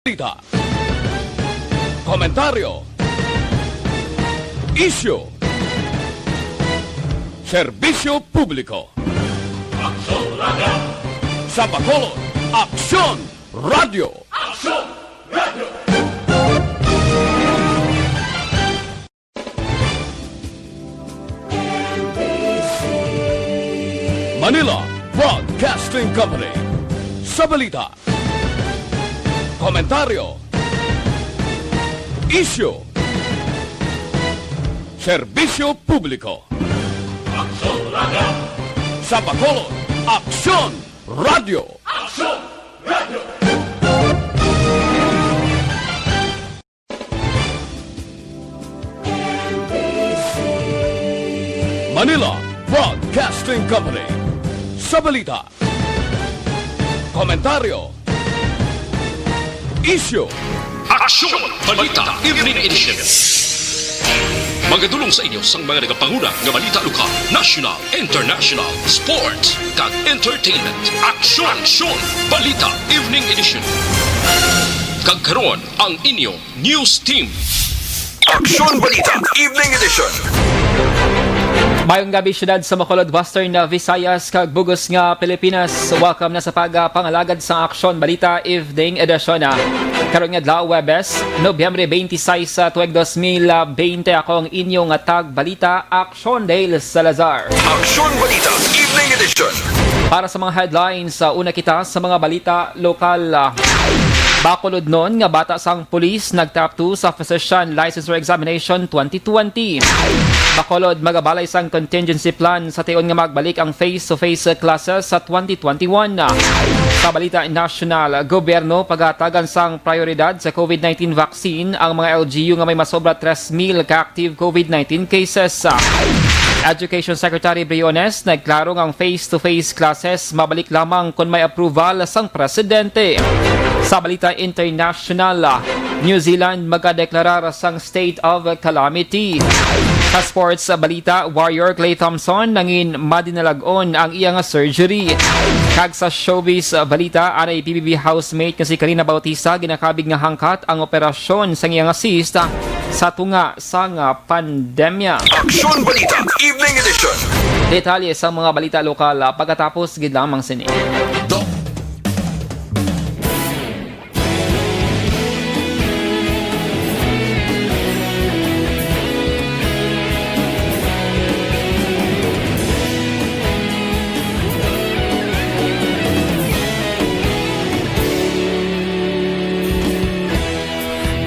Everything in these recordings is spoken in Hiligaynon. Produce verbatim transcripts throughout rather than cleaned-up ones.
Balita. Komentaryo. Isyu. Serbisyo publiko. Aksyon Radio. Sa Bacolod, Aksyon Radio. Aksyon Radio. Manila Broadcasting Company. Sa balita, komentaryo, isyu, serbisyo publiko. Aksyon Radio. Sa Bacolod, Aksyon Radio. Aksyon Radio. Manila Broadcasting Company. Sa balita, komentaryo, isyu, Aksyon Balita Evening Edition. Magadulong sa inyo sang mga nagapanguna nga balita lokal, national, international, sports, kag entertainment. Aksyon, Aksyon Balita Evening Edition. Kag karon, ang inyo news team. Aksyon Balita Evening Edition. Mayong gabi, siyudad sa Bacolod, Western, uh, Visayas, kag bug-os nga Pilipinas. Welcome na sa pag, uh, pangalagad sa Aksyon Balita Evening Edition, ah. Karon nga adlaw, Huwebes, Nobyembre twenty-six, ah, tuig dos mil bente, ako ang inyo nga tagbalita, Aksyon Dale Salazar. Aksyon Balita Evening Edition. Para sa mga headlines, sa una kita sa mga balita lokal, ah, Bacolodnon nga bata sang pulis nag-top two sa Physician Licensure Examination twenty twenty. Bacolod magabalay sang contingency plan sa tion nga magbalik ang face-to-face classes sa twenty twenty-one. Sa balita nasyonal, gobyerno pagatagan sang prioridad sa COVID nineteen vaccine ang mga L G U nga may masobra tres mil ka active COVID nineteen cases. Education Secretary Briones nagklaro nga ang face-to-face classes mabalik lamang kon may approval sang presidente. Sa balita internasyonal, New Zealand magadeklarar sang state of calamity. Sa sports balita, Warrior Klay Thompson nangin madinalag-on ang iya nga surgery. Kag sa showbiz balita, anay P B B housemate nga si Karina Bautista ginakabig nga hangkat ang operasyon sang iya nga cyst sa tunga sang pandemya. Aksyon Balita Evening Edition. Detalye sa mga balita lokal, ah, pagkatapos gid lamang sini.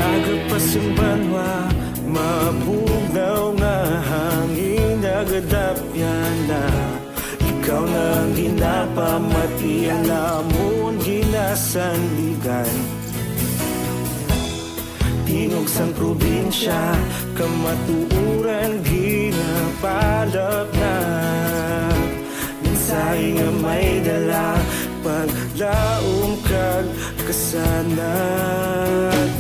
Aga pa sing banwa, mabugnaw nga hangin, nagadapyan na. Ikaw na ang ginapamati, ang amon ginasandigan. Tingog sang probinsya, kamatuoran ginapalapnag. Mensahe nga may dala, paglaom kag kasanag.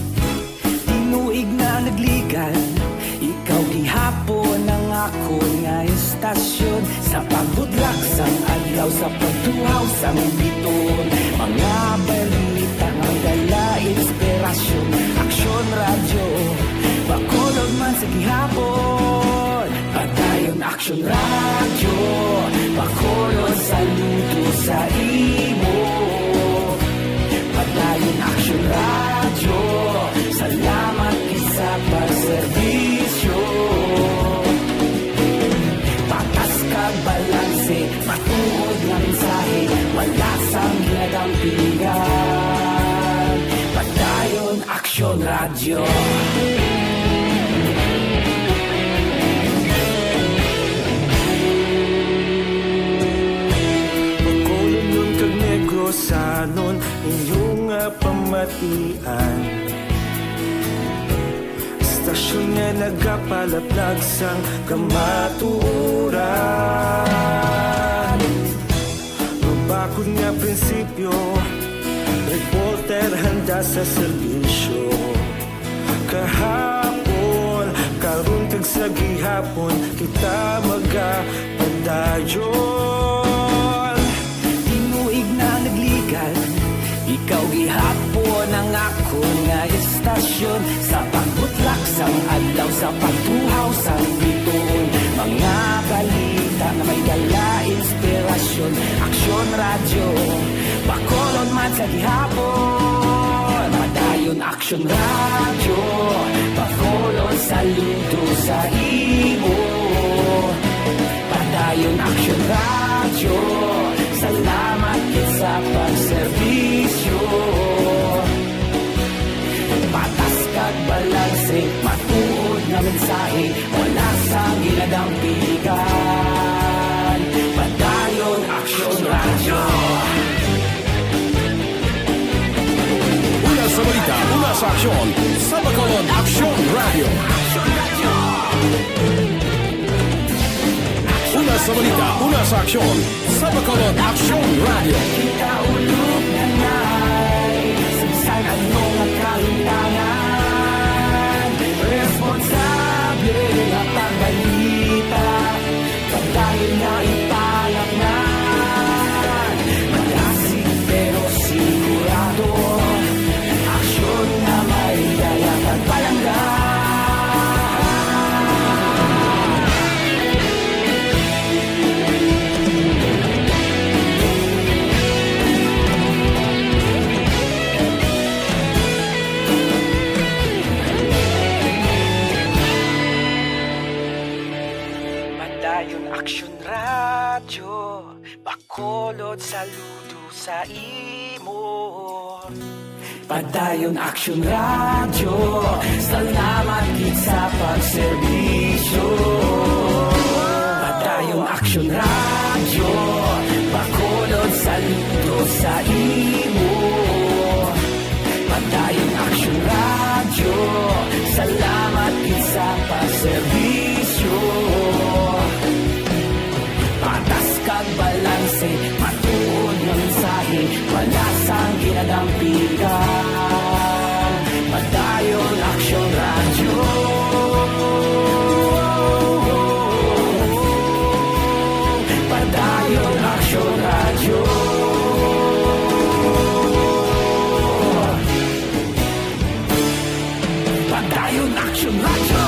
Tinuig na nagligan, ikaw gihapon ang akon nga istasyon. Sa pagbudlak sang adlaw, sa pagtuhaw sang biton, mga balita nga dala inspirasyon. Aksyon Radyo, Bacolod man sa gihapon. Padayon Aksyon Radyo, Bacolod, saludo sa imo. Padayon Aksyon Radyo, salamat gid sa pagserbisyo. Patas kag balanse, matuod nga mensahe, wala sang ginadampingan. Padayon Aksyon Radyo. Bacolodnon kag Negrosanon, inyo nga pamatian. Istasyon nga nagapalaplag sang kamatuoran. Mabakod nga prinsipyo, reporter handa sa serbisyo. Kahapon, karon kag sa gihapon, kita magapadayon. Tinuig na nagligan, ikaw gihapon ang ako Nga istasyon sa pagbutlak sang adlaw, sa pagtuhaw sang bituon, mga balita nga may dala inspirasyon. Aksyon Radyo, Bacolod man sa gihapon. Padayon Aksyon Radyo, Bacolod, saludo sa imo. Padayon Aksyon Radyo, salamat gid sa pagserbisyo. Patas kag balanse, matuod nga mensahe, wala sang ginadampigan. Padayon Aksyon Radyo. Una sa balita, una sa aksyon, sa Bacolod Aksyon Radyo. Una sa balita, una sa aksyon, sa Bacolod Aksyon Radyo. Kita ulog na nay, sa bisan ano nga kalimtangan, responsable nga pagbalita, padayon nga ipalaknan. Malasig pero sigurado, aksyon nga may dala kag palangga. Padayon Aksyon Radyo, Bacolod, saludo sa imo. Padayon Aksyon Radyo, salamat gid sa pagserbisyo. Padayon Aksyon Radyo, Bacolod, saludo sa imo. Padayon Aksyon Radyo, salamat gid sa pagserbisyo. Patas kag balanse, matuod nga mensahe, wala sang ginadampigan. Padayon Aksyon Radyo. Padayon Aksyon Radyo. Padayon Aksyon Radyo.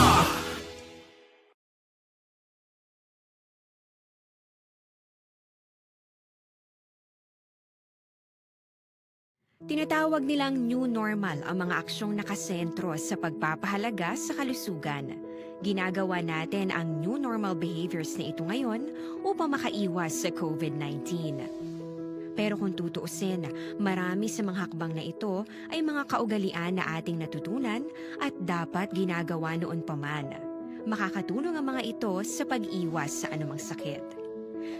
Tinatawag nilang new normal ang mga aksyong nakasentro sa pagpapahalaga sa kalusugan. Ginagawa natin ang new normal behaviors na ito ngayon upang makaiwas sa covid nineteen. Pero kung tutuusin, marami sa mga hakbang na ito ay mga kaugalian na ating natutunan at dapat ginagawa noon pa man. Makakatulong ang mga ito sa pag-iwas sa anumang sakit.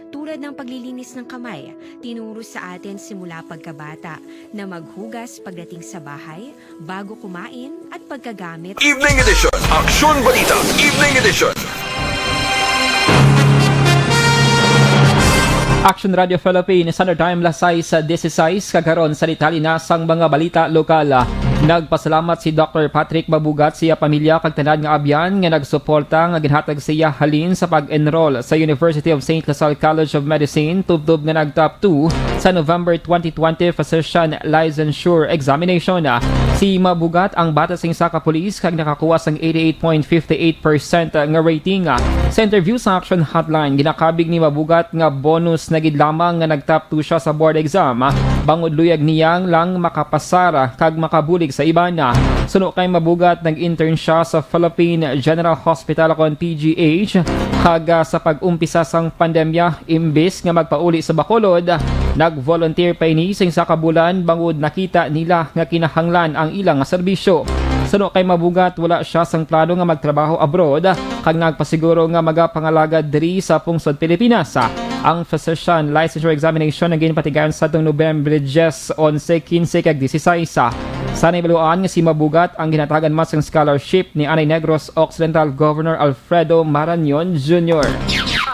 Tulad ng paglilinis ng kamay, tinuro sa atin simula pagkabata na maghugas pagdating sa bahay, bago kumain, at pagkagamit. Evening Edition, Aksyon Balita, Evening Edition. Action Radio Philippines, Standard Time, las sais dieciséis, kag karon sa detalye na sang mga balita lokal. Nagpasalamat si Doctor Patrick Mabugat sa iya pamilya kag tanan nga abyan nga nagsuporta nga ginhatag sa iya halin sa pag-enroll sa University of Saint La Salle College of Medicine, tubtob nga nag-top two sa November twenty twenty Physician Licensure Examination. Si Mabugat ang bata sing isa ka pulis kag nakakuha sang eighty-eight point fifty-eight percent nga rating. Sa interview sa Action Hotline, ginakabig ni Mabugat nga bonus na gid lamang nga nag-top two siya sa board exam, bangod luyag niya lang makapasar kag makabulig sa iban. Suno kay Mabugat, nag-intern siya sa Philippine General Hospital, kon P G H, kag, ah, sa pag-umpisa sang pandemya, imbis nga magpauli sa Bacolod, nag-volunteer pa ini sing isa ka bulan bangod nakita nila nga kinahanglan ang ila nga serbisyo. Suno kay Mabugat, wala siya sang plano nga magtrabaho abroad, kag nagpasiguro nga magapangalagad diri sa pungsod Pilipinas. Ang physician licensure examination ang ginpatigayon sa atong Nobyembre diyes, onse, kinse, kag disisais. Sa nahibaluan nga si Mabugat ang ginhatagan man sang scholarship ni anay Negros Occidental Governor Alfredo Marañon Junior.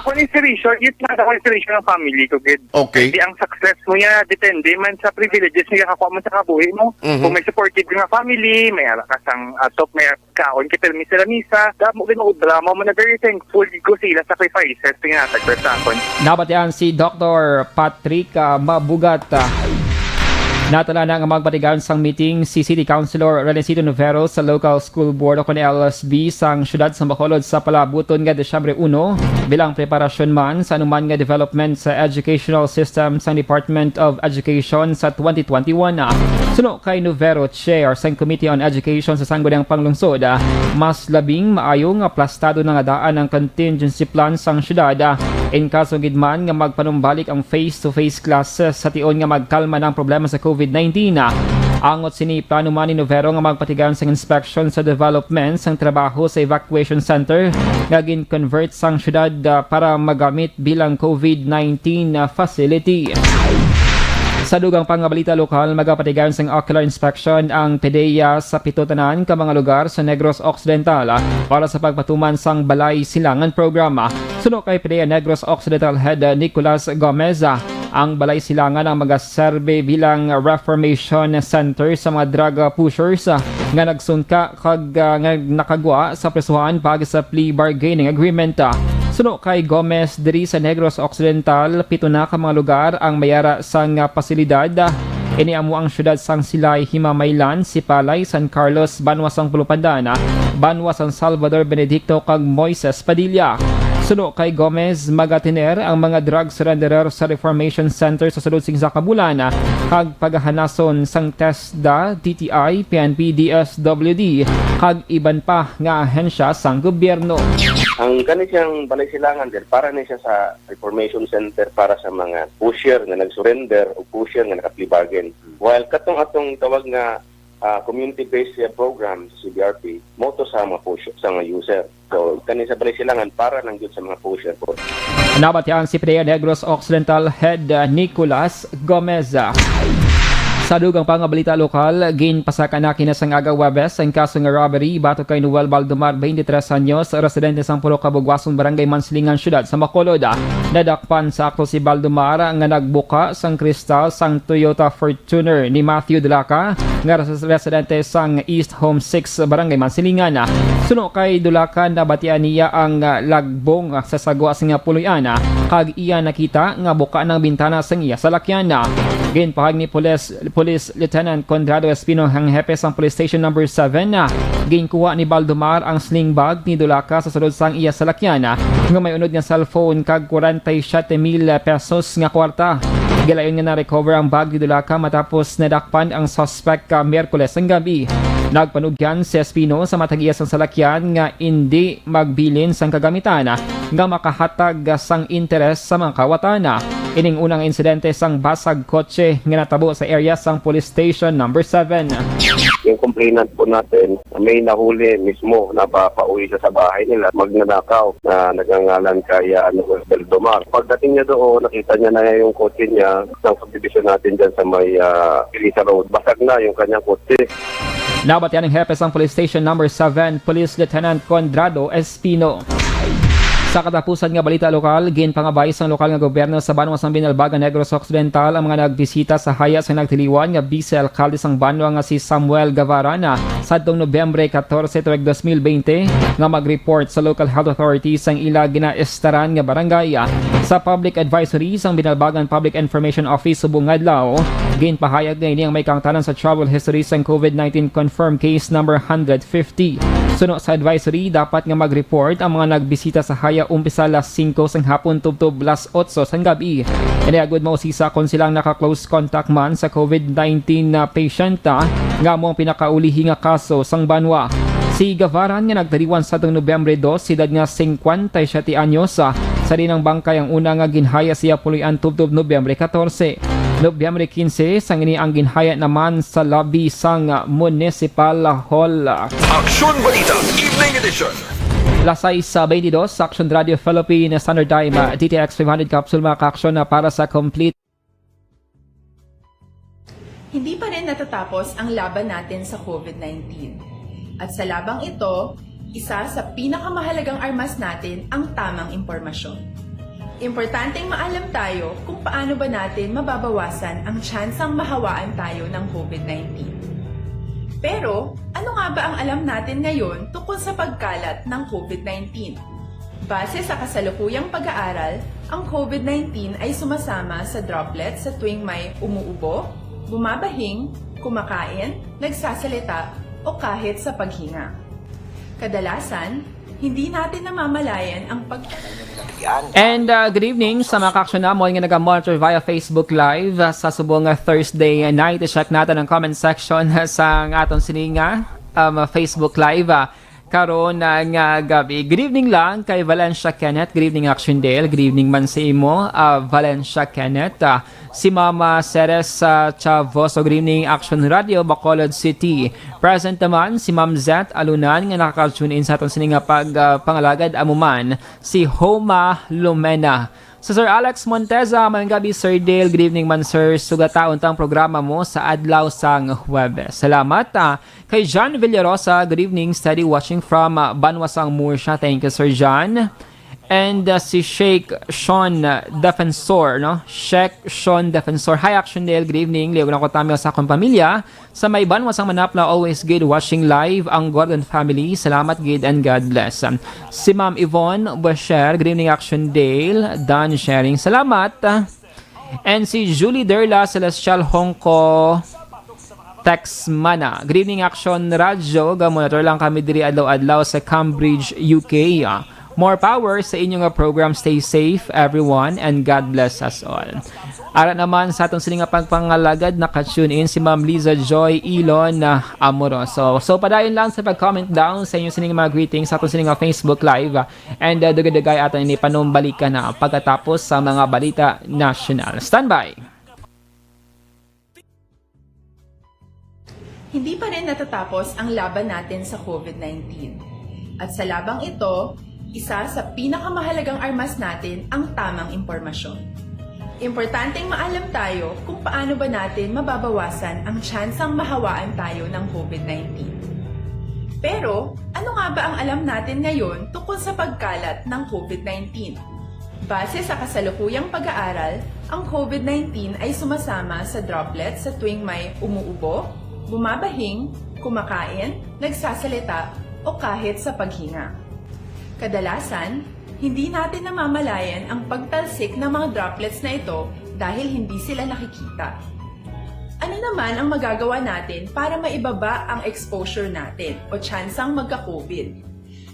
Ako, inspiration, yun nga ako, inspiration ng family ko, gid. Okay. Di ang success mo niya, depende man sa privileges nga kakuha mo sa kabuhi mo. Mhm. Kung may supportive nga family, may ara ka sang atop, may kaon, kay permi sila misa, damo gid mo drama mo na, very thankful gid ko sa ila sacrifices nga ginhatag sa akon. Nabatian si Doctor Patrick, ah, Mabugat, ah, Natala na nga magpatigayon sang meeting si City Councilor Renesito Novero sa Local School Board o kon L S B sang siyudad sa Bacolod sa palabuton nga Disyembre uno, bilang preparasyon man sa anuman nga development sa educational system sang Department of Education sa twenty twenty-one. Suno kay Novero, chair sang Committee on Education sa Sangguniang Panglungsod, mas labing maayo nga plastado na nga daan ang contingency plan sang siyudad, in kaso gid man nga magpanumbalik ang face-to-face classes sa tion nga magkalma na ang problema sa COVID nineteen. Angot sini, plano man ni Novero nga magpatigayon sang inspection sa development sang trabaho sa evacuation center nga gin-convert sang siyudad, ah, para magamit bilang COVID nineteen facility. Sa dugang pa nga balita lokal, magapatigayon sang ocular inspection ang PDEA sa pito tanan ka mga lugar sa Negros Occidental, ah, para sa pagpatuman sang Balay Silangan Program. Suno kay PDEA Negros Occidental Head, ah, Nicolas Gomez, ah, ang Balay Silangan ang magaserbi bilang reformation center sa mga drug, ah, pushers, ah, nga nagsungka kag, ah, nga nakagwa sa prisuhan paagi sa plea bargaining agreement. Suno kay Gomez, diri sa Negros Occidental, pito na ka mga lugar ang may ara sang, ah, pasilidad. Ini amo ang siyudad sang Silay, Himamaylan, Sipalay, San Carlos, Banwa sang Pulupandan, Banwa sang Salvador Benedicto, kag Moises Padilla. Suno kay Gomez, magatiner ang mga drug surrenderer sa Reformation Center sa sulod sing isa ka bulan, kag pagahanason sang TESDA, D T I, P N P, D S W D, kag iban pa nga ahensya sang gobyerno. Ang kani siyang Balay Silangan, sir, para ni siya sa Reformation Center para sa mga pusher nga nag-surrender o pusher nga naka-plea bargain. While katong atong tawag nga, ah, community-based, ah, program sa C B R P, mo to sa mga pusher, sa mga user. So, kani sa Balay Silangan, para lang yun sa mga pusher po. Nabatian si PDEA Negros Occidental Head, uh, Nicolas Gomez. Sa dugang pa nga balita lokal, ginpasaka na kina sang aga Huwebes ang kaso nga robbery batok kay Noel Baldomar, twenty-tres anyos, residente sang Purok Kabugwason, Barangay Mansilingan, Siyudad sa Bacolod. Nadakpan sa akto si Baldomar nga nagbuka sang kristal sang Toyota Fortuner ni Matthew Dulaca, nga res-, residente sang East Home six, Barangay Mansilingan. Suno kay Dulaca, nabatian niya ang, ah, lagbong sa sagwa sing puloy-an, ah, kag iya nakita nga buka ang bintana sang iya salakyan. Ginpahayag ni Police, Police Lieutenant Conrado Espino, ang hepe sang Police Station Number Seven, ah, ginkuha ni Baldomar ang sling bag ni Dulaca sa sulod sang iya salakyan, ah, nga may unod nga cellphone kag kwarenta y siyete mil pesos nga kwarta. Gilayon nga na-recover ang bag ni Dulaca matapos nadakpan ang suspect ka Miyerkules sang gabi. Nagpanugyan si Espino sa matag iya sang salakyan nga indi magbilin sang kagamitan nga makahatag sang interes sa mga kawatan. Ining unang insidente sang basag kotse nga natabo sa area sang Police Station Number Seven. Yung complainant po natin, may nahuli mismo na papauwi siya sa bahay nila, magnanakaw na nagngangalan kay, ah, Noel Baldomar. Pagdating niya doon, nakita niya na yung kotse niya sa subdivision natin dyan sa may, ah, Felisa Road. Basag na yung kanyang kotse. Nabatian ang hepe sang Police Station Number Seven, Police Lieutenant Conrado Espino. Sa katapusan nga balita lokal, ginpangabay sang lokal nga gobyerno sa banwa sang Binalbagan, Negros Occidental, ang mga nagbisita sa haya sang nagtiliwan nga Vice Alkalde sang banwa nga si Samuel Gavarana sadtong Nobyembre katorse tuig dos mil bente, nga mag-report sa local health authorities sang ila ginaestaran nga barangay. Sa public advisory sang Binalbagan Public Information Office subong nga adlaw, ginpahayag nga ini ang may kaangtanan sa travel history sang COVID nineteen confirmed case number hundred fifty. Suno sa advisory, dapat nga mag-report ang mga nagbisita sa haya umpisa alas singko sang hapon tubtob alas otso sang gabi. Ini agud mausisa kon sila ang naka-close contact man sa COVID nineteen na patient, ah, nga amo ang pinakaulihi nga kaso sang banwa. Si Gavaran, nga nagtiliwan sadtong Nobyembre dos, edad nga singkwenta y siyete anyos, ah, sa diin ang bangkay ang una nga ginhaya sa iya puloy-an tubtob Nobyembre katorse. Nobyembre kinse, sang ini ang ginhaya naman sa lobby sang Municipal Hall. Aksyon Balita, Evening Edition. Las sais sa twenty-dos, sa Aksyon Radio Philippine Standard Time, D T X five hundred capsule, mga ka-aksyon, na para sa complete. Hindi pa rin natatapos ang laban natin sa COVID nineteen. At sa labang ito, isa sa pinakamahalagang armas natin ang tamang impormasyon. Importanteng maalam tayo kung paano ba natin mababawasan ang tsansang mahawaan tayo ng COVID nineteen. Pero, ano nga ba ang alam natin ngayon tungkol sa pagkalat ng COVID nineteen? Base sa kasalukuyang pag-aaral, ang COVID nineteen ay sumasama sa droplets sa tuwing may umuubo, Bumabahing, kumakain, nagsasalita, o kahit sa paghinga. Kadalasan, hindi natin namamalayan ang pag- And uh, good evening sa mga kaaksyon namon nga naga-monitor via Facebook Live uh, sa subong nga Thursday night. I-check natin ang comment section sa aton sining nga um, Facebook Live. Uh, karon uh, nga gabi. Good evening lang kay Valencia Kenneth. Good evening, Action Dale. Good evening man sa imo, uh, Valencia Kenneth. Uh, si Mama Ceres uh, Chavoso. Good evening, Action Radio, Bacolod City. Present naman si Ma'am Zet Alunan nga nakaka-tune in sa aton sini nga pag uh, pangalagad. Amo man si Homa Lumena. Sa Sir Alex Monteza, maayong gabi, Sir Dale. Good evening man, sir. Sugata unta ang programa mo sa adlaw sang Huwebes. Salamat. Ah, kay John Villarosa, good evening. Steady watching from ah, Banwasang, Murcia. Thank you, Sir John. And ah, si Sheikh Sean ah, Defensor, no? Sheikh Sean Defensor. Hi, Action Dale. Good evening. Liog na ko tami sa akong pamilya. Sa may Banwasang, Manapla, always good watching live ang Gordon family. Salamat gid and God bless. Um, si Ma'am Yvonne Buesher, good evening, Action Dale. Done sharing. Salamat. And si Julie Derla Celestial Hongko Texmana. Good evening, Action Radio. Ga-monitor lang kami diri adlaw-adlaw sa Cambridge, U K. Ah, more power sa inyo nga program. Stay safe, everyone, and God bless us all. Ara naman sa aton sini nga pagpangalagad, naka-tune in si Ma'am Liza Joy Ilon ah, Amoroso. So, padayon lang sa pag-comment down sa inyo sini nga mga greetings sa aton sini nga Facebook Live. Ah, and uh, dugay-dugay aton ini panumbalikan na pagkatapos sa mga balita nasyonal. Standby! Hindi pa rin natatapos ang laban natin sa COVID nineteen. At sa labang ito, isa sa pinakamahalagang armas natin ang tamang impormasyon. Importanteng maalam tayo kung paano ba natin mababawasan ang tsansang mahawaan tayo ng COVID nineteen. Pero, ano nga ba ang alam natin ngayon tungkol sa pagkalat ng COVID nineteen? Base sa kasalukuyang pag-aaral, ang COVID nineteen ay sumasama sa droplets sa tuwing may umuubo, bumabahing, kumakain, nagsasalita, o kahit sa paghinga. Kadalasan, hindi natin namamalayan ang pagtalsik ng mga droplets na ito dahil hindi sila nakikita. Ano naman ang magagawa natin para maibaba ang exposure natin o tsansang magka-COVID?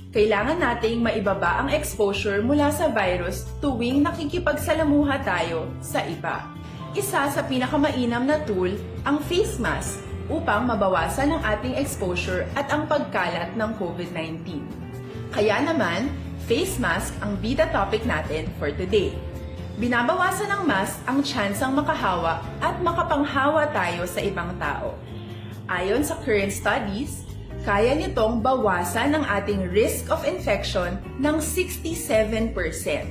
Kailangan nating maibaba ang exposure mula sa virus tuwing nakikipagsalamuha tayo sa iba. Isa sa pinakamainam na tool ang face mask upang mabawasan ang ating exposure at ang pagkalat ng COVID nineteen. Kaya naman, face mask ang bida topic natin for today. Binabawasan ng mask ang tsansang makahawa at makapanghawa tayo sa ibang tao. Ayon sa current studies, kaya nitong bawasan ang ating risk of infection ng sixty-seven percent.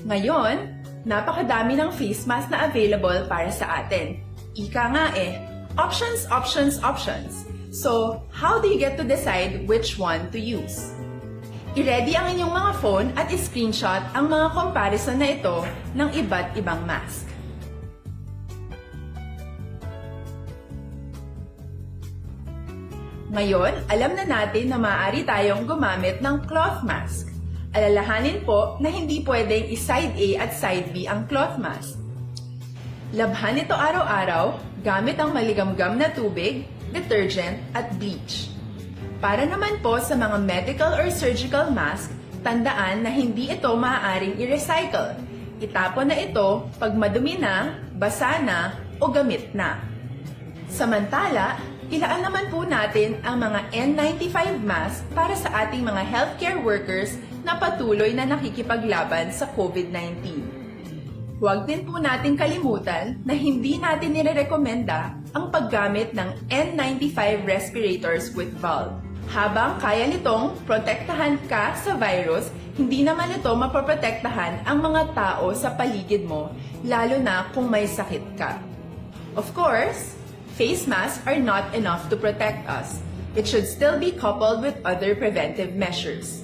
Ngayon, napakadami ng face mask na available para sa atin. Ika nga eh, options, options, options. So, how do you get to decide which one to use? I-ready ang inyong mga phone at i-screenshot ang mga comparison na ito ng iba't ibang mask. Ngayon, alam na natin na maaari tayong gumamit ng cloth mask. Alalahanin po na hindi pwedeng i-side A at side B ang cloth mask. Labhan ito araw-araw gamit ang maligamgam na tubig, detergent, at bleach. Para naman po sa mga medical or surgical mask, tandaan na hindi ito maaaring i-recycle. Itapon na ito pag madumi na, basa na, o gamit na. Samantala, ilaan naman po natin ang mga N ninety-five mask para sa ating mga healthcare workers na patuloy na nakikipaglaban sa COVID nineteen. Huwag din po nating kalimutan na hindi natin nirerekomenda ang paggamit ng N ninety-five respirators with valve. Habang kaya nitong protektahan ka sa virus, hindi naman ito mapoprotektahan ang mga tao sa paligid mo, lalo na kung may sakit ka. Of course, face masks are not enough to protect us. It should still be coupled with other preventive measures.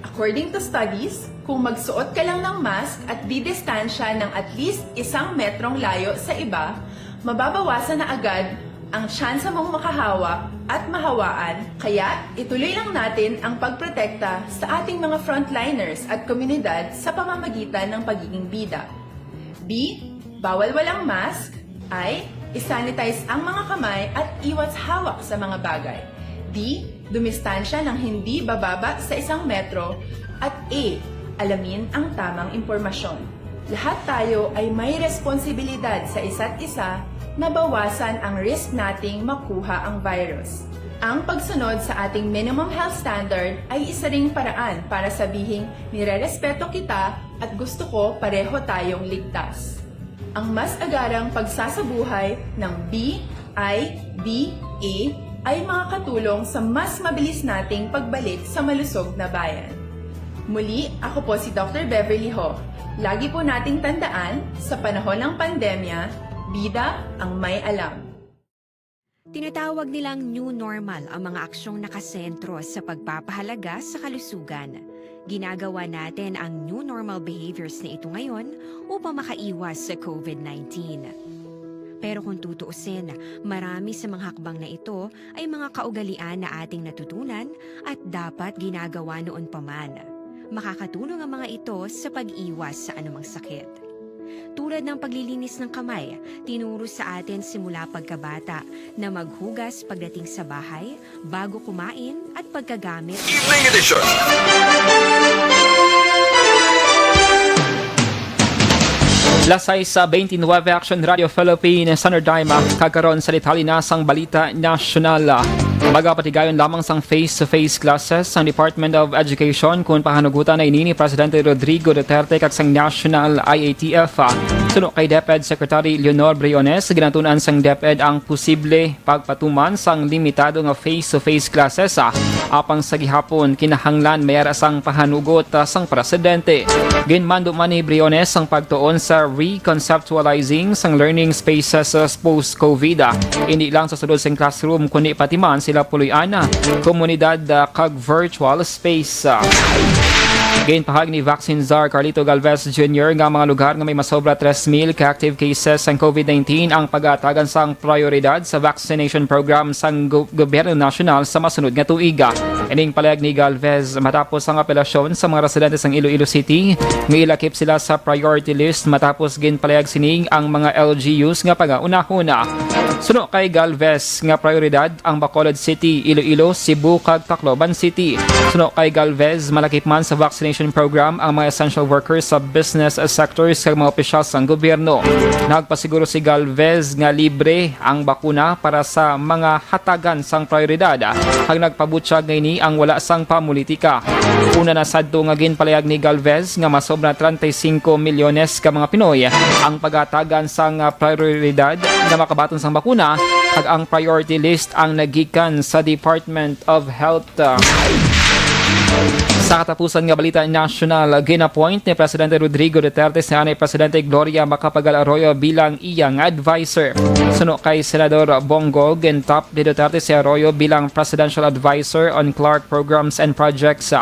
According to studies, kung magsuot ka lang ng mask at didistansya ng at least isang metrong layo sa iba, mababawasan na agad ang tsansa mong makahawa at mahawaan, kaya ituloy lang natin ang pagprotekta sa ating mga frontliners at komunidad sa pamamagitan ng pagiging bida. B, bawal walang mask. I, isanitize ang mga kamay at iwas hawak sa mga bagay. D, dumistansya ng hindi bababa sa isang metro. At E, alamin ang tamang impormasyon. Lahat tayo ay may responsibilidad sa isa't isa na bawasan ang risk nating makuha ang virus. Ang pagsunod sa ating minimum health standard ay isa ring paraan para sabihing nirerespeto kita at gusto ko pareho tayong ligtas. Ang mas agarang pagsasabuhay ng B I D A ay makakatulong sa mas mabilis nating pagbalik sa malusog na bayan. Muli, ako po si Doctor Beverly Ho. Lagi po nating tandaan, sa panahon ng pandemya, bida ang may alam. Tinatawag nilang new normal ang mga aksyong nakasentro sa pagpapahalaga sa kalusugan. Ginagawa natin ang new normal behaviors na ito ngayon upang makaiwas sa covid nineteen. Pero kung tutuusin, marami sa mga hakbang na ito ay mga kaugalian na ating natutunan at dapat ginagawa noon pa man. Makakatulong ang mga ito sa pag-iwas sa anumang sakit. Tulad ng paglilinis ng kamay, tinuro sa atin simula pagkabata na maghugas pagdating sa bahay, bago kumain, at pagkagamit. Evening edition. Las sais bentynwebe, Action Radio Philippines, Sandro Daima, kag karon sa detalye na sang balita nasyonal. Magapatigayon lamang sang face-to-face classes ang Department of Education kon pahanugutan na ini ni Presidente Rodrigo Duterte kag sang National I A T F. Suno kay DepEd Secretary Leonor Briones, ginatun-an sang DepEd ang posible pagpatuman sang limitado nga face-to-face classes, ah, apang sa gihapon kinahanglan may ara sang pahanugot, ah, sang presidente. Ginmando man ni Briones ang pagtuon sa reconceptualizing sang learning spaces, ah, post-covid, ah, indi lang sa sulod sing classroom kundi pati man sila puloy-an, ah, komunidad, ah, kag virtual space. Ginpahayag ni Vaccine Czar Carlito Galvez Junior nga mga lugar nga may masobra tres mil ka active cases sang covid nineteen ang pagatagan sang prioridad sa vaccination program sang gu-, gobyerno nasyonal sa masunod nga tuig. Ining palayag ni Galvez matapos ang apelasyon sa mga residente sang Iloilo City nga ilakip sila sa priority list matapos ginpalayag sini ang mga L G Us nga pagaunahon. Suno kay Galvez nga prioridad ang Bacolod City, Iloilo, Cebu, kag Tacloban City. Suno kay Galvez, malakip man sa vaccination program ang mga essential workers sa business sectors kag mga opisyal sang gobyerno. Nagpasiguro si Galvez nga libre ang bakuna para sa mga hatagan sang prioridad, kag nagpabutyag nga ini ang wala sang pamulitika. Una na sadto nga ginpalayag ni Galvez nga masobra treinta y cinco milyones ka mga Pinoy ang pagatagan sang prioridad nga makabaton sang bakuna, kag ang priority list ang nagikan sa Department of Health. Sa katapusan nga balita nasyonal, gin-appoint ni Presidente Rodrigo Duterte si Anay Presidente Gloria Macapagal Arroyo bilang iyang adviser. Suno kay Senador Bong Go, gin-top ni Duterte si Arroyo bilang Presidential Adviser on Clark Programs and Projects.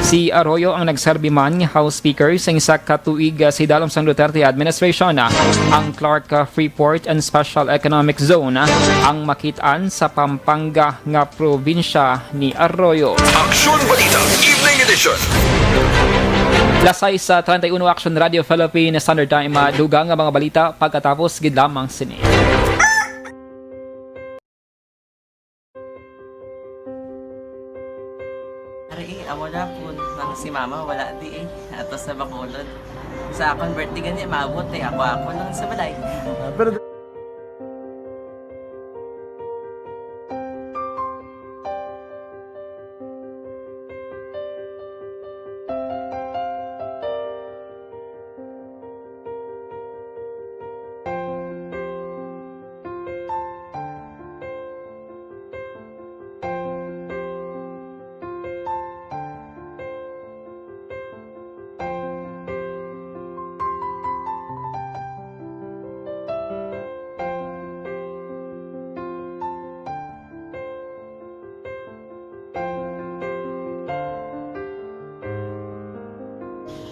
Si Arroyo ang nagserbi man nga House Speaker sa isa ka tuig sa idalom sang Duterte administration. Ang Clark Freeport and Special Economic Zone ang makit-an sa Pampanga nga probinsya ni Arroyo. Aksyon Balita, Evening Edition. Las sais treinta y uno, Action Radio Philippines, Standard Time, ah, dugang nga mga balita pagkatapos gid lamang sini. Ari, eh, amo na po nang si mama wala di eh. Ato sa Bacolod. Sa akon birthday gani, maabot eh. Ako-ako lang sa balay. Ah, pero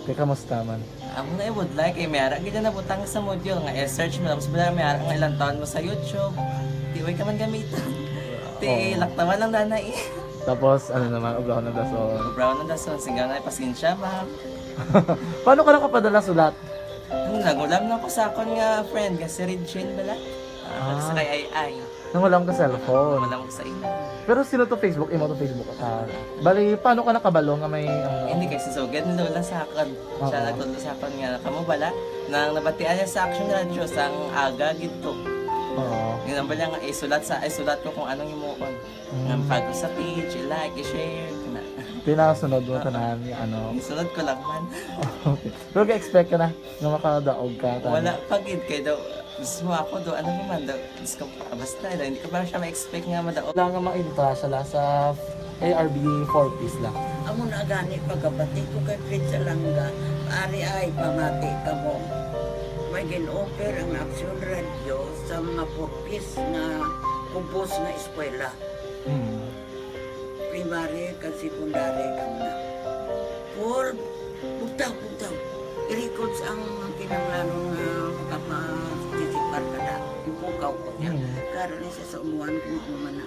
Kay kamusta man? Amo na ibudlay kay may ara gid na butang sa module nga i-search mo, tapos wala may ara nga ilang taon mo sa YouTube. Di way ka man gamiton. Ti Oo. Laktawan lang dana eh. Tapos, ano naman, ubrahon ng dason. Ubrahon ng dason, sige na, pasensya, ma'am. Paano ka nakapadala sulat? Ano, nagulam na ko sa akon nga friend, nga si Regine bala. Ah. Sa kay Ay Ay. Nang wala ka cellphone. Wala mo sa imo. Pero sino to Facebook? Imo to Facebook? Ah, bali, paano ka nakabalo nga may, ano? Hindi, kay si Sugad ni Lola sa akon. Siya Oo. nagtudlo sa akon nga, "Kamo bala?" Nang nabatian niya sa Action Radio, sang aga gid to. Oo. Yun ang bala nga, isulat sa, isulat ko kung anong imuon. Mm. Nga, follow sa page, i-like, i-share, kana. Pinasunod mo Oo. tanan, yung ano. Isunod ko lang man. Okay. Pero ka-expect ka na nga makadaog ka, tanan? Wala pa gid, kay daw, gusto mo ako do, ano naman daw, gusto ko, ah, basta, hindi ko pa siya ma-expect nga madaog. Wala nga maintra siya la sa A R B four Ps la. Amo na gani pagkabati ko kay Fred Salanga, ari ay pamati kamo. May gin-offer ang Action Radio sa mga four Ps nga kubos nga eskwela. Mm. Primary kag secondary kamo na. Paul, bugtaw, bugtaw. I-records ang kinahanglanon nga makaparticipar ka na. Ipukaw ko niya. Mm. Karon ni siya sa umuan kung ano man na.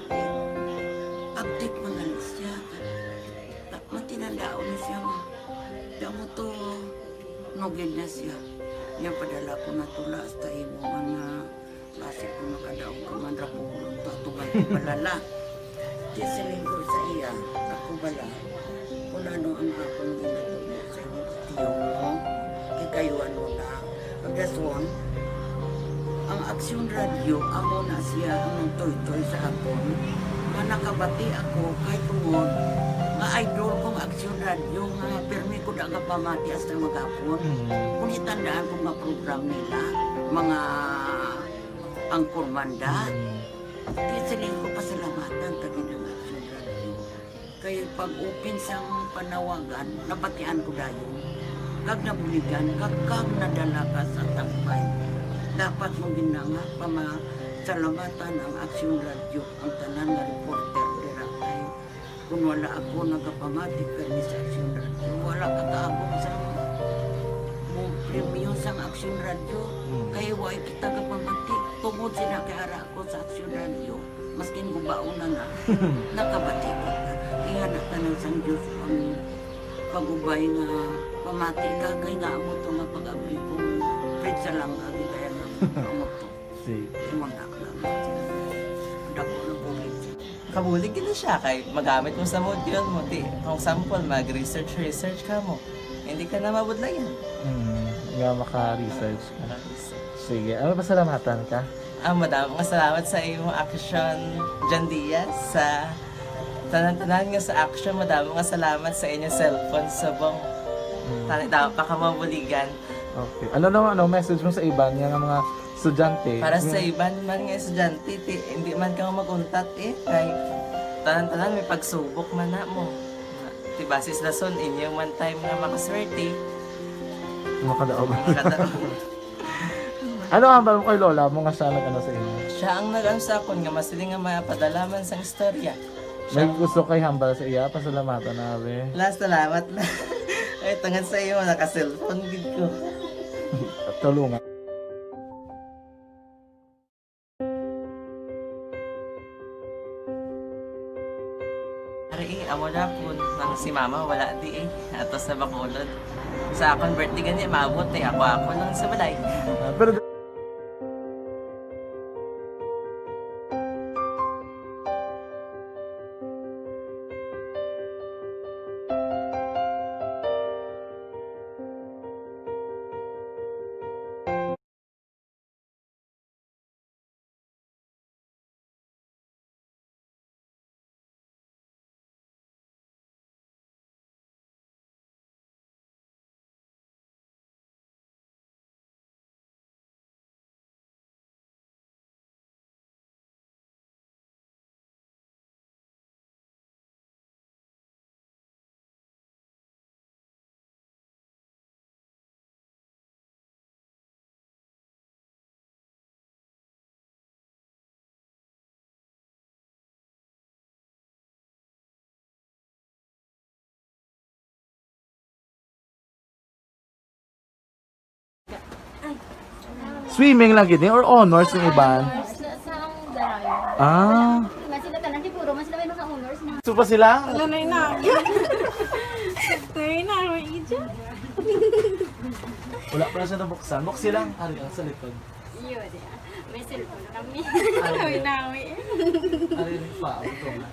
Abtik man gali siya. Ta-, matinandaon ni siya nga. Damo to, nugid na siya. Niya padala ko na tula hasta imo nga Basi kung makadaog ka man ra, pulong to, atuman ko balala. Di siling ko sa iya, ako bala, kung ano ang akong ginatulog sa imong tiyo mo, ikayuan mo na. Ang dason, ang Aksyon Radio, amo na siya ang nagtoytoy sa akon, nga nakabati ako kay tungod nga idol kong Aksyon Radio, nga pirmi ko da nga pamati hasta maghapon. Mm. Kung itandaan ko nga program nila, mga Anchorman da. Mm. Di siling ko pasalamatan ta gid ang Aksyon Radio. Kay pag-open sang panawagan, nabatian ko dayon. Kag nabuligan, kag, kag nadala ka sa tampay. Dapat mo gid na nga pamasalamatan ang Aksyon Radio, ang tanan nga reporter dira kay Kung wala ako nagapamati permi sa Aksyon Radio, wala ka kaabot sa mo premyo sang Aksyon Radio. Mm. Kay wala kita gapamati. Tungod sila kay ara ako sa Aksyon Radio, maskin gubaon na na, nakabati ko na. Kaya na tanan sang Diyos ang pag-ubay nga pamati ka, kay nga amo to nga pag-abri ko, Fred Salanga, gid kaya nga amo to. Sige. Imo na lang. Dako na bulig. Kabulig gid na siya kay magamit mo sa module mo. Ti, kung example, mag-research, research ka mo. Hindi ka na mabudlayan. Mm, nga maka-research ka. Maka-research. Sige, ano, pasalamatan ka? Ah, madamo nga salamat sa imong action, John Diaz, sa tanan-tanan nga sa action. Madamo nga salamat sa inyong cellphone subong. Mm. Tani, dapat pa ka mabuligan. Okay. Ano naman, ano, message mo sa iban nga, nga mga estudyante? Para sa Yung iban man nga estudyante, ti, hindi man ka mag-untat eh. Kay tanan-tanan may pagsubok man na mo. Ti, basis lason, inyo man time nga makaswerte. Makadaog. Makadaog. Ano ang hambal mo kay lola mo nga siya nag-ano sa inyo? Siya ang nag-ano sa akon nga masiling nga mapadala man sang istorya. May Siya gusto kay hambal sa iya, pasalamatan na, abi. La, salamat na. Ay, tungod sa iyo, naka-cellphone gid ko. Tulungan. Ari, eh, amo na po nang si mama wala di eh. Ato sa Bacolod. Sa akon birthday gani, maabot eh. Ako, ako lang sa balay. Ah, pero Swimming lang gid ni or honors yung iban? Honors na sa ang Darayo. Ah. Mas sila tanan, siguro, mas sila may mga honors na. Gusto pa sila? Wala na yun na. Tayo na, may ija. Wala pa na siya nabuksan. Buksi lang. Ari, ah, sa likod. Yun, may cellphone kami. Ay. Nawi-nawi. Ari pa, ito nga.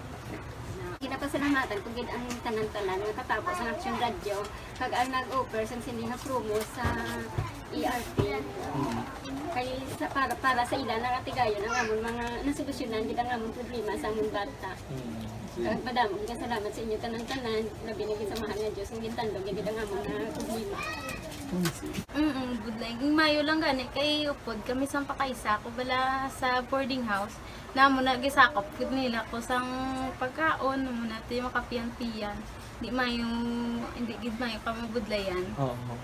Ginapasalamatan ko gid ang tanan-tanan nga katapo sa Action Radio, kag ang nag-offer sang sini nga promo sa E R P. Mm. Kay sa, para, para sa ila nga tigayon ang amon mga nasolusyonan gid ang amon problema sa amon bata. Mm. Kag madamo nga salamat sa inyo tanan-tanan, labi na gid sa mahal nga Dios nga gintandog gid ang amon nga problema. Mm, budlay. Maayo lang gani kay upod kami sang pakaisa ko bala sa boarding house. Namo na gisakop gid nila ko sang pagkaon, mo na ti makapiyan-piyan. Di mayo, hindi gid mayo ka mabudlayan. Oo.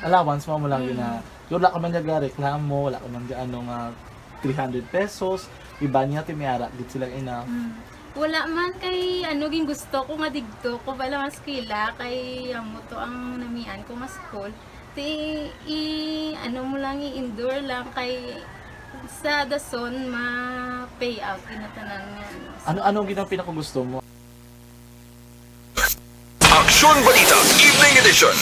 Allowance mo, mo lang yun na. Mm. Wala ka man nagareklamo, wala ka man gaano nga three hundred pesos, iba niya, ti may ara gid sila ina. Mm. Wala man kay, ano, gin gusto ko nga digto ko bala mas eskwela kay amo to ang namian ko nga school. Ti, i, ano mo lang, i-endure lang kay sa dason ma-pay out kinatanan nga, ano. Ano, ano gid ang pinakagusto mo? Aksyon Balita, Evening Edition.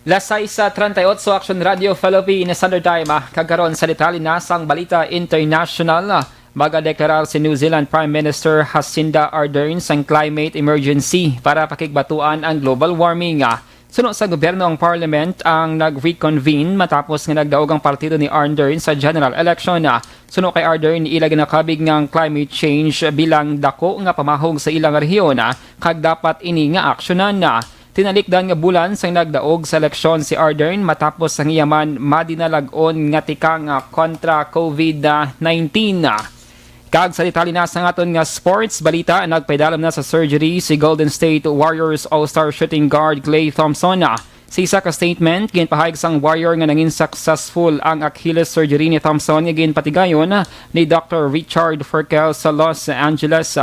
Las sais treinta y ocho, Action Radio Philippine Standard Time, ah, kag karon sa detalye na sang balita international, ah, magadeklarar si New Zealand Prime Minister Jacinda Ardern sang climate emergency para pakigbatuan ang global warming, ah. Suno sa gobyerno, ang parliament ang nag-reconvene matapos nga nagdaog ang partido ni Ardern sa general election, ah. Suno kay Ardern, ila ginakabig nga ang climate change bilang dako nga pamahog sa ilang rehiyon, ah, kag dapat ini nga aksyonan, ah. Tinalikdan nga bulan sang nagdaog sa eleksyon si Ardern matapos sang iya man madinalag-on nga tikang, ah, kontra COVID nineteen. Kag sa detalye na sang aton nga sports balita, nagpaidalom na sa surgery si Golden State Warriors All-Star shooting guard Klay Thompson. Sa isa ka statement, ginpahayag sang Warrior nga nangin successful ang Achilles surgery ni Thompson nga ginpatigayon ni Doctor Richard Ferkel sa Los Angeles.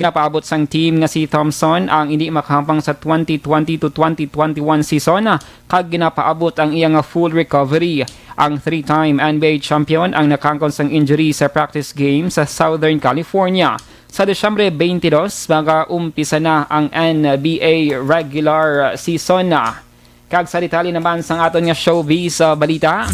Ginapaabot sang team nga si Thompson ang indi makahampang sa twenty twenty to twenty twenty-one season, kag ginapaabot ang iya nga full recovery. Ang three-time N B A champion ang nakangkon sang injury sa practice game sa Southern California. Sa Disyembre twenty-two, mag-umpisa na ang N B A regular season. Kag sa detalye naman sang aton nga showbiz, ah, balita,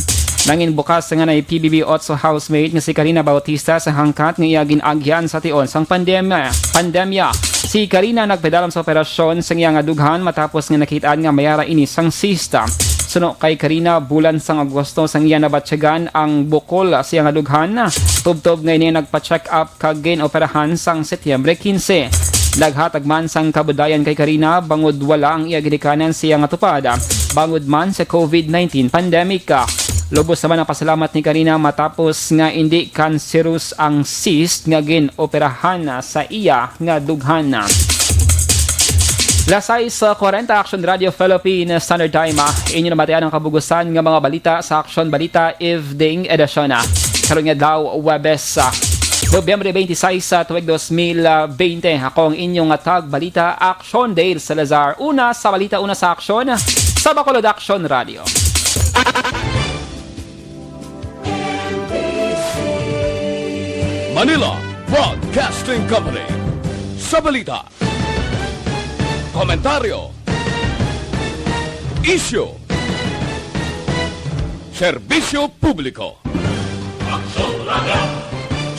nangin bukas nga na P B B Otso housemate nga si Karina Bautista sa hangkat nga iya gin-agyan sa tion sang pandemya. Pandemya. Si Karina nagpadalom sa operasyon sa iya nga dughan matapos nga nakit-an nga may ara ini sang cyst. Suno kay Karina, bulan sang Agosto sang iya nabatyagan ang bukol sa iya nga dughan. Tubtob nga ini nagpa-check up kag gin-operahan sang Setyembre quince. Naghatag man sang kabudayan kay Karina bangod wala ang iya ginikanan sa iya nga tupad, bangod man sa COVID nineteen pandemic. Lubos naman ang pasalamat ni Karina matapos nga indi cancerous ang cyst nga gin-operahan sa iya nga dughan. Las sais kwarenta, Action Radio Philippine Standard Time, ah. Inyo namatian ang kabugusan nga mga balita sa Action Balita Evening Edition, ah. Karon nga adlaw, Huwebes, ah, Nobyembre twenty-sais, ah, tuig dos mil bente. Ako ang inyong tagbalita, Action Dale Salazar. Una sa balita, una sa aksyon, sa Bacolod Action Radio. Manila Broadcasting Company. Sa balita, komentaryo, isyu, serbisyo publiko. Aksyon Radio.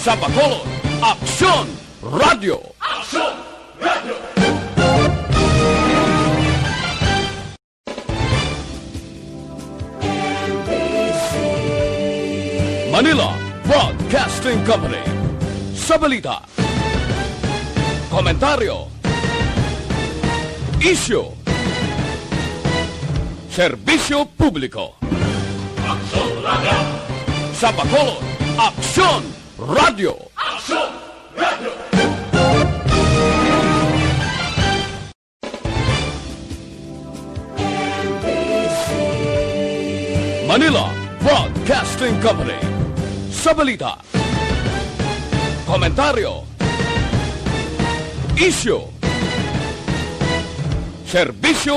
Sa Bacolod, Aksyon Radio. Aksyon Radio. Manila Broadcasting Company. Sa balita, komentaryo, isyu, serbisyo publiko. Aksyon Radio. Sa Bacolod, Aksyon Radio. Aksyon Radio. Manila Broadcasting Company. Sa balita, komentaryo, isyu, serbisyo